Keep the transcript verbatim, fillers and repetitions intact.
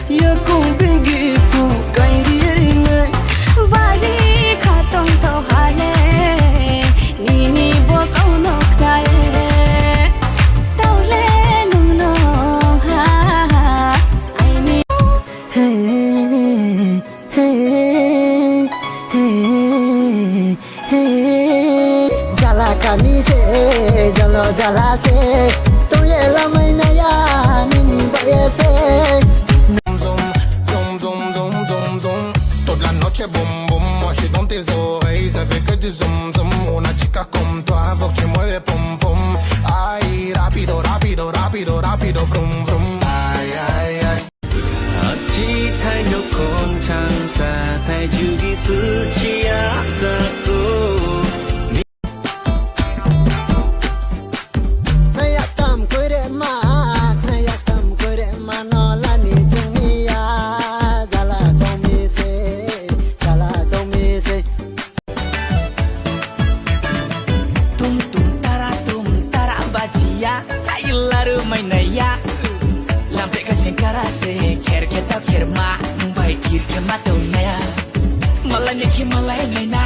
Yakung bigi pu kairi rinai. Bari khatong to hale, nini bo kauno khnai. Taule nung nung ha, aini. Hey, hey, hey, hey. Hey, jala kami se, jalo jala se, toye lamai naya, nini baye se. Zoom, zoom, zoom, zoom, zoom, zoom, zoom. Toute la noche boum boum, moi je suis dans tes oreilles, ça fait que du zoom zoom. Una chica comme toi, faut que tu mueves pom pom. Ay, rápido, rápido, rápido, rápido, vroom vroom. Ay, ay, ay. Achi thaino khon changsa thai jugi suchiya sako. Nayastam koire ma, nayastam koire ma no lani chungmiya, jala chungmi se, jala chungmi se. Tum tum tara tum tara bajiya, hai laru mainaya. Lampe ka sengkara se, kher khe ta kher ma, nung bai kir khe ma tong naya. Malai ne khe malai naina.